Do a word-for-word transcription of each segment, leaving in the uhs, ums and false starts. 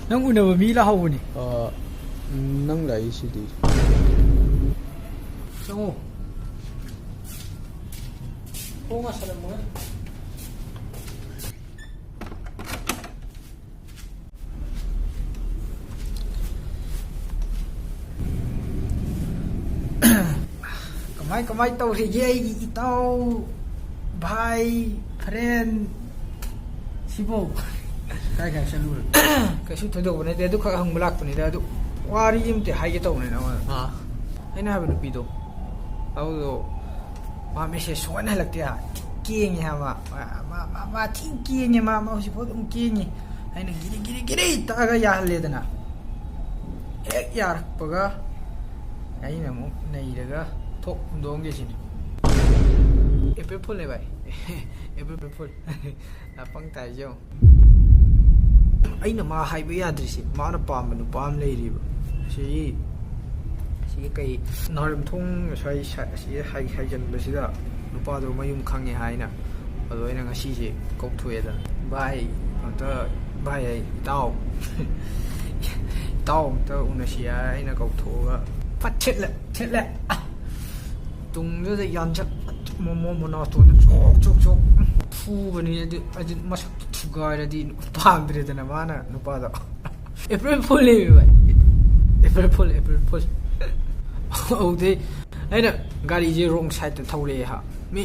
ꯅꯪ ꯎꯅꯕ ꯃꯤ ꯂꯥꯛꯍꯧꯕꯅꯤ꯫ ꯑ, ꯅꯪ ꯂꯥꯛꯏꯁꯤꯗꯤ꯫ ꯆꯪꯉꯣ꯫ ꯊꯣꯡ ꯉꯁꯜꯂꯝꯃꯣ꯫ ꯀꯃꯥꯏ ꯀꯃꯥꯏ ꯇꯧꯔꯤꯒꯦ ꯑꯩꯒꯤ ꯏꯇꯥꯎ, ꯚꯥꯏ, ꯐ꯭ꯔꯦꯟ ꯁꯤꯕꯣ? ꯀꯥꯏ ꯀꯥꯏ ꯆꯠꯂꯨꯔꯦ? ꯀꯩꯁꯨ ꯊꯣꯏꯗꯣꯛꯄ ꯅꯠꯇꯦ, ꯑꯗꯨ ꯈꯛ ꯍꯪꯕ ꯂꯥꯛꯄꯅꯤꯗ꯫ ꯑꯗꯨ ꯋꯥꯔꯤ ꯑꯝꯇ ꯍꯥꯏꯒꯦ ꯇꯧꯕꯅꯦ ꯅꯉꯣꯟꯗ꯫ ꯑꯥ꯫ ꯑꯩꯅ ꯍꯥꯏꯕ ꯅꯨꯄꯤꯗꯣ, ꯑꯗꯨꯗꯣ ꯃꯥ ꯃꯦꯁꯦꯖ ꯁꯨꯡꯍꯟ ꯍꯜꯂꯛꯇꯦ ꯍꯥꯏꯕ꯫ ꯀꯦꯡꯉꯦ ꯍꯥꯏꯕ꯫ ꯃꯥ, ꯃꯥ, ꯃꯥ, ꯃꯥ ꯊꯤ ꯀꯦꯡꯉꯦ꯫ ꯃꯥ, ꯃꯥ ꯍꯧꯖꯤꯛꯐꯥꯎ ꯑꯗꯨꯝ ꯀꯦꯡꯉꯤ꯫ ꯑꯩꯅ ꯒꯤꯔꯤ ꯒꯤꯔꯤ ꯒꯤꯔꯤ ꯇꯛꯑꯒ ꯌꯥꯍꯜꯂꯦꯗꯅ꯫ ꯍꯦꯛ ꯌꯥꯔꯛꯄꯒ ꯑꯩꯅ ꯑꯃꯨꯛ ꯅꯩꯔꯒ ꯊꯣꯛ ꯍꯨꯟꯗꯣꯛꯑꯝꯒꯦ ꯁꯤꯅꯤ꯫ ꯑꯦꯄ꯭ꯔꯤꯜ ꯐꯨꯜꯅꯦ ꯚꯥꯏ꯫ ꯑꯦꯄ꯭ꯔꯤꯜ ꯐꯨꯜ꯫ ꯅꯥꯄꯪ ꯇꯥꯏꯁꯦ ꯌꯦꯡꯉꯣ꯫ ꯑꯩꯅ ꯃꯥ ꯍꯥꯏꯕ ꯌꯥꯗ꯭ꯔꯤꯁꯦ, ꯃꯥꯅ ꯄꯥꯝꯕ ꯅꯨꯄꯥ ꯑꯃ ꯂꯩꯔꯤꯕ꯫ ꯁꯤꯒꯤ, ꯁꯤꯒꯤ ꯀꯩ, ꯅꯥꯎꯔꯦꯝꯊꯣꯡ ꯉꯁꯥꯏ ꯁ-, ꯑꯁꯤ ꯍꯥꯏ-, ꯍꯥꯏꯖꯟꯕꯁꯤꯗ ꯅꯨꯄꯥꯗꯣ ꯃꯌꯨꯝ ꯈꯪꯉꯦ ꯍꯥꯏꯅ꯫ ꯑꯗꯣ ꯑꯩꯅ ꯉꯁꯤꯁꯦ ꯀꯧꯊꯣꯛꯑꯦꯗꯅ, "ꯚꯥꯏ, ꯑꯝꯇ, ꯚꯥꯏ, ꯑꯩ ꯏꯇꯥꯎ, ꯏꯇꯥꯎ ꯑꯝꯇ ꯎꯅꯁꯤ" ꯍꯥꯏ ꯑꯩꯅ ꯀꯧꯊꯣꯛꯑꯒ ꯐꯠ ꯊꯦꯠꯂꯦ, ꯊꯦꯠꯂꯦ꯫ ꯑ! ꯇꯨꯡꯗꯨꯗ ꯌꯥꯟꯖꯛ ꯃꯣꯃꯣ ꯃꯅꯥꯇꯣꯟꯗ ꯆꯣꯛ, ꯆꯣꯛ, ꯆꯣꯛ ꯐꯨꯕꯅꯤ꯫ ꯑꯗꯨ, ꯑꯗꯨ ꯃꯁꯛꯇꯨ ꯊꯨꯒꯥꯏꯔꯗꯤ ꯄꯥꯝꯗ꯭ꯔꯦꯗꯅ ꯃꯥꯅ ꯅꯨꯄꯥꯗꯣ꯫ ꯑꯦꯄ꯭ꯔꯤꯜ ꯐꯨꯜꯅꯦꯃꯤ ꯚꯥꯏ꯫ ꯑꯦꯄ꯭ꯔꯤꯜ ꯐꯨꯜ, ꯑꯦꯄ꯭ꯔꯤꯜ ꯐꯨꯜ꯫ ꯑꯗꯨꯗꯩ ꯑꯩꯅ ꯒꯥꯔꯤꯁꯦ ꯔꯣꯡ ꯁꯥꯏꯗꯠꯇ ꯊꯧꯔꯛꯑꯦ ꯍꯥ꯫ ꯃꯤ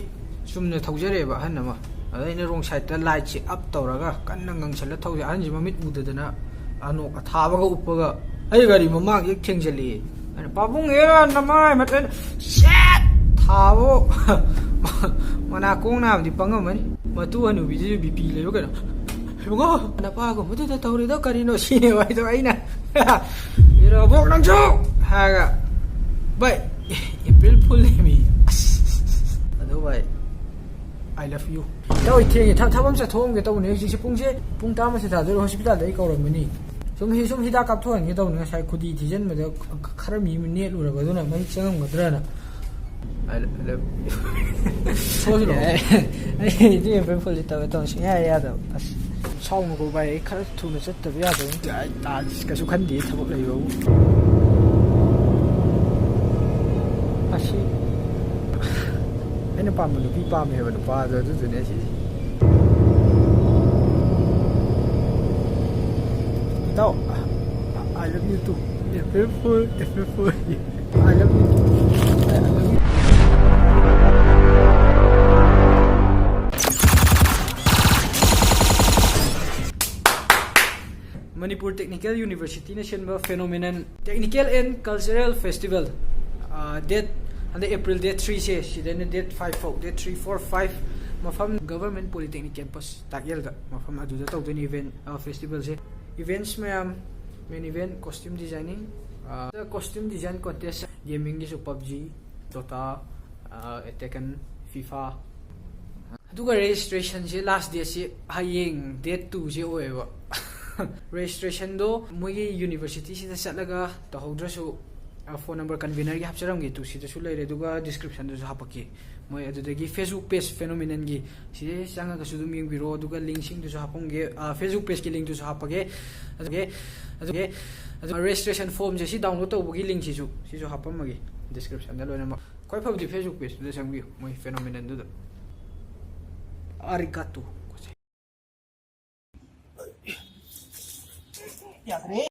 ꯆꯨꯝꯅ ꯊꯧꯖꯔꯛꯑꯦꯕ ꯑꯍꯟ ꯑꯃ꯫ ꯑꯗ ꯑꯩꯅ ꯔꯣꯡ ꯁꯥꯏꯗꯠꯇ ꯂꯥꯏꯠꯁꯦ ꯑꯞ ꯇꯧꯔꯒ ꯀꯟꯅ ꯉꯪꯁꯜꯂ ꯊꯧꯖꯩ꯫ ꯑꯍꯟꯁꯤ ꯃꯃꯤꯠ ꯎꯗꯗꯅ ꯑꯅꯣꯛ ꯑꯊꯥꯕꯒ ꯎꯞꯄꯒ ꯑꯩ ꯒꯥꯔꯤ ꯃꯃꯥꯡ ꯍꯦꯛ ꯊꯦꯡꯖꯜꯂꯛꯑꯦ꯫ ꯑꯩꯅ, "ꯄꯥꯕꯨꯡ, ꯑꯦ, ꯅꯃꯥꯏ ꯃꯠ-," ꯑꯩꯅ ꯁꯦꯠ ꯊꯥꯕꯣ꯫ ꯃꯅꯥꯀꯣꯡ ꯅꯥꯕꯗꯤ ꯄꯪꯉꯝꯃꯅꯤ꯫ ꯃꯇꯨ ꯍꯅꯨꯕꯤꯗꯨꯁꯨ ꯕꯤ ꯄꯤ ꯂꯩꯕ ꯀꯩꯅꯣ꯫ "ꯏꯕꯨꯡꯉꯣ, ꯅꯄꯥꯒꯨꯝꯕꯗꯨꯗ ꯇꯧꯔꯤꯗꯣ ꯀꯔꯤꯅꯣ?" ꯁꯤꯅꯦꯕ ꯑꯩꯗꯣ ꯑꯩꯅ꯫ "ꯏꯔꯥꯕꯣꯛ ꯅꯪꯁꯨ!" ꯍꯥꯏꯔꯒ, ꯚꯥꯏ, ꯑꯦꯄ꯭ꯔꯤꯜ ꯐꯨꯜ ꯅꯦꯃꯤ꯫ ꯑꯁ, ꯑꯗꯣ ꯚꯥꯏ, I love you꯫ ꯏꯇꯥꯎ, ꯑꯩ ꯊꯦꯡꯉꯦ꯫ ꯊ-, ꯊꯕꯛ ꯑꯃ ꯆꯠꯊꯣꯛꯑꯝꯒꯦ ꯇꯧꯕꯅꯦ꯫ ꯍꯧꯖꯤꯛꯁꯦ ꯄꯨꯡꯁꯦ ꯄꯨꯡ ꯇꯔꯥꯃꯥꯊꯣꯏ ꯇꯥꯗꯣꯔꯦ꯫ ꯍꯣꯁꯄꯤꯇꯥꯜꯗ ꯑꯩ ꯀꯧꯔꯝꯕꯅꯤ꯫ ꯁꯨꯝ ꯍꯤ-, ꯁꯨꯝ ꯍꯤꯗꯥꯛ ꯀꯥꯞꯊꯣꯛꯍꯟꯒꯦ ꯇꯧꯕꯅꯦ꯫ ꯉꯁꯥꯏ ꯈꯨꯗꯤ ꯊꯤꯖꯤꯟꯕꯗ ꯈ-, ꯈ-, ꯈꯔ ꯃꯤ ꯑꯃ ꯅꯦꯠꯂꯨꯔꯕ, ꯑꯗꯨꯅ ꯃꯍꯤꯛ ꯆꯪꯉꯝꯒꯗ꯭ꯔꯅ꯫ I love you꯫ ꯊꯣꯛꯑꯁꯤꯔꯣ? ꯑꯩ ꯑꯗꯨ ꯑꯦꯄ꯭ꯔꯤꯜ ꯐꯨꯜꯗꯤ ꯇꯧꯋꯦ ꯇꯧꯅꯤ꯫ ꯁꯨꯡꯌꯥ ꯌꯥꯗꯕ꯫ ꯑꯁ꯫ ꯄꯥꯎꯅꯀꯣ ꯚꯥꯏ, ꯑꯩ ꯈꯔ ꯊꯨꯅ ꯆꯠꯇꯕ ꯌꯥꯗꯕ꯫ ꯑꯩ ꯇꯥ-, ꯀꯩꯁꯨ ꯈꯟꯗꯦ ꯊꯕꯛ ꯂꯩꯕꯕꯨ꯫ ꯑꯁꯤ ꯑꯩꯅ ꯄꯥꯝꯕ ꯅꯨꯄꯤ ꯄꯥꯝꯃꯦꯕ, ꯅꯨꯄꯥꯗꯣ, ꯑꯗꯨꯗꯨꯅꯦ ꯁꯤꯁꯦ꯫ ꯏꯇꯥꯎ, I love you too. April Fool, April Fool. I love you too. I love you. Manipur technical ꯌꯨꯅꯤꯚꯔꯁꯤꯇꯤꯅ ꯁꯤꯟꯕ Phenomenon Technical and Cultural Festival, ah, date, ꯍꯟꯗꯛ April date three ꯁꯦ, ꯁꯤꯗꯩꯅ date five ꯐꯥꯎ, date three, four, five, ꯃꯐꯝ Government Polytechnic Campus ꯇꯥꯛꯌꯦꯜꯗ, ꯃꯐꯝ ꯑꯗꯨꯗ ꯇꯧꯗꯣꯏꯅꯤ event, ꯑꯥ, festival ꯁꯦ꯫ Events ꯃꯌꯥꯝ, main event, costume designing, ꯑꯥ, costume design contest, gaming ꯒꯤꯁꯨ PUBG, Dota, ꯑꯥ, Tekken, FIFA, ꯑꯗꯨꯒ registration ꯁꯦ last date ꯁꯦ ꯍꯌꯦꯡ date two ꯁꯦ ꯑꯣꯏꯌꯦꯕ꯫ Registration ꯗꯣ ꯃꯣꯏꯒꯤ university ꯁꯤꯗ ꯆꯠꯂꯒ ꯇꯧꯍꯧꯗ꯭ꯔꯁꯨ, ꯑ, phone number convener ꯒꯤ ꯍꯥꯞꯆꯔꯝꯒꯦ, ꯇꯨ ꯁꯤꯗꯁꯨ ꯂꯩꯔꯦ, ꯑꯗꯨꯒ description ꯗꯁꯨ ꯍꯥꯞꯄꯛꯀꯦ꯫ ꯃꯣꯏ ꯑꯗꯨꯗꯒꯤ Facebook page Phenomenon ꯒꯤ ꯁꯤꯗ ꯆꯪꯉꯒꯁꯨ ꯑꯗꯨꯝ ꯌꯦꯡꯕꯤꯔꯣ, ꯑꯗꯨꯒ link ꯁꯤꯡꯗꯨꯁꯨ ꯍꯥꯞꯄꯝꯒꯦ, ꯑ, Facebook page ꯀꯤ link ꯇꯨꯁꯨ ꯍꯥꯞꯄꯒꯦ꯫ ꯑꯗꯨꯒꯤ, ꯑꯗꯨꯒꯤ, ꯑꯗꯨꯒ registration form ꯁꯦ ꯁꯤ download ꯇꯧꯕꯒꯤ link ꯁꯤꯁꯨ, ꯁꯤꯁꯨ ꯍꯥꯞꯄꯝꯃꯒꯦ description ꯗ ꯂꯣꯏꯅꯃꯛ꯫ ꯈ꯭ꯋꯥꯏ ꯐꯕꯗꯤ Facebook page ꯇꯨꯗ ꯆꯪꯕꯤꯌꯨ, ꯃꯣꯏ Phenomenon ꯗꯨꯗ꯫ ꯑꯥꯔꯤꯒꯥꯇꯣ꯫ ꯌꯥꯗ꯭ꯔꯦ꯫